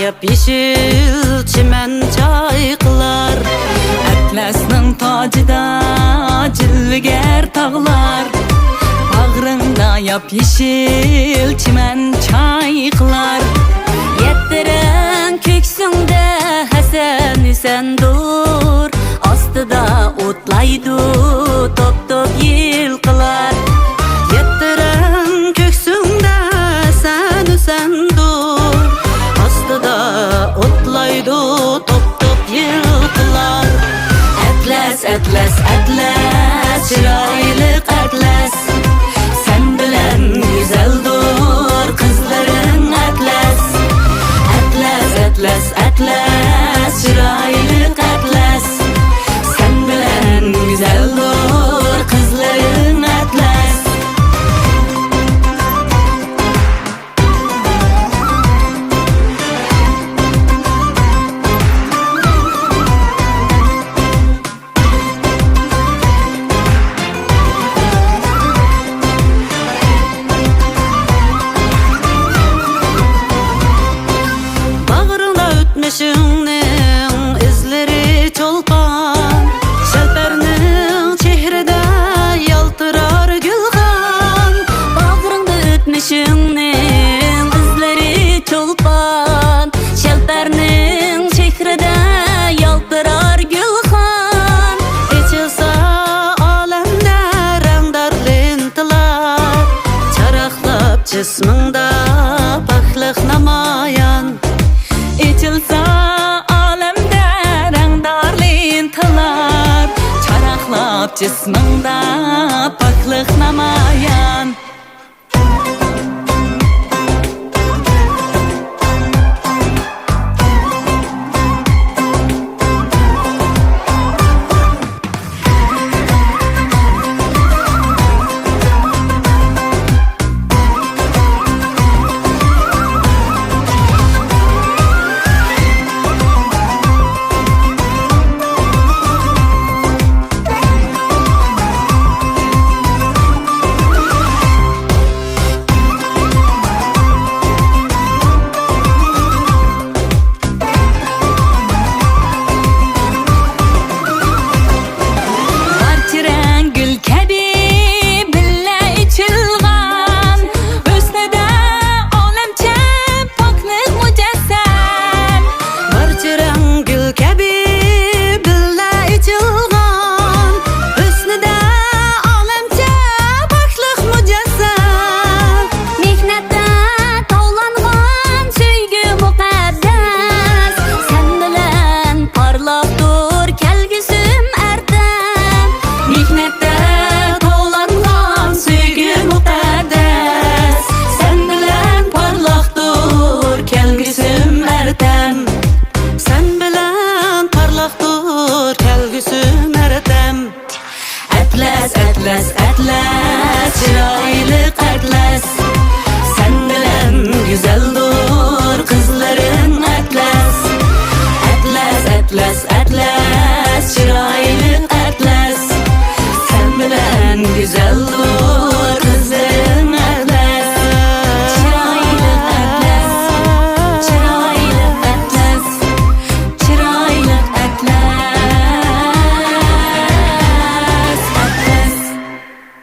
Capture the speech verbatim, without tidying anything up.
يېشىل چىمەن چايقىلار. ئەتلەسنىڭ تاجىدا جىلۋىگەر تاغلار. باغرىڭدا ياپيېشىل چىمەن چايقىلار. يەتتە رەڭ كۆكسۈڭدە ھەسەن ھۈسەندۇر. ئاستىدا ئوتلايدۇ توپ-توپ يىلقىلار. يەتتە رەڭ كۆكسۈڭدە سەن سەندۇر. ئاستىدا ئوتلايدۇ توپ-توپ يىلقىلار. ئەتلەس، ئەتلەس، ئەتلەس، چىرايلىق ئەتلەس. سەن بىلەن گۈزەلدۇر قىزلىرىڭ ئەتلەس. ئەتلەس، ئەتلەس، ئەتلەس، چىرايلىق ئەتلەس. سەن بىلەن گۈزەلدۇر قىزلىرىڭ ئەتلەس. باغرىڭدا ئۆتمۈشۈڭنىڭ ئىزلىرى چولپان، شەلپەرنىڭ چېھرىدە يالتىرار گۈلخان. باغرىڭدا ئۆتمۈشۈڭنىڭ ئىزلىرى چولپان، شەلپەرنىڭ چېھرىدە يالتىرار گۈلخان. ئېچىلسا ئالەمدە رەڭدار لېنتىلار، چاراقلاپ جىسمىڭدا پاكلىق نامايان. ئېچىلسا ئالەمدە رەڭدار لېنتىلار، چاراقلاپ جىسمىڭدا پاكلىق نامايان. بارچە رەڭ گۈل كەبى بىللە ئېچىلغان، ھۆسنىدە ئالەمچە پاكلىق مۇجەسسەم. بارچە رەڭ گۈل كەبى بىللە ئېچىلغان، ھۆسنىدە ئالەمچە پاكلىق مۇجەسسەم. مېھنەتتە تاۋلانغان سۆيگۈ مۇقەددەس، سەن بىلەن پارلاقتۇر كەلگۈسىم ئەرتەم. مېھنەتتە تاۋلانغان سۆيگۈ مۇقەددەس، سەن بىلەن پارلاقتۇر كەلگۈسىم ئەرتەم. سەن بىلەن پارلاقتۇر كەلگۈسىم ئەرتەم. ئەتلەس، ئەتلەس، ئەتلەس، چىرايلىق ئەتلەس. سەن بىلەن گۈزەلدۇر قىزلىرىڭ ئەتلەس. ئەتلەس، ئەتلەس، ئەتلەس، چىرايلىق ئەتلەس. سەن بىلەن گۈزەلدۇر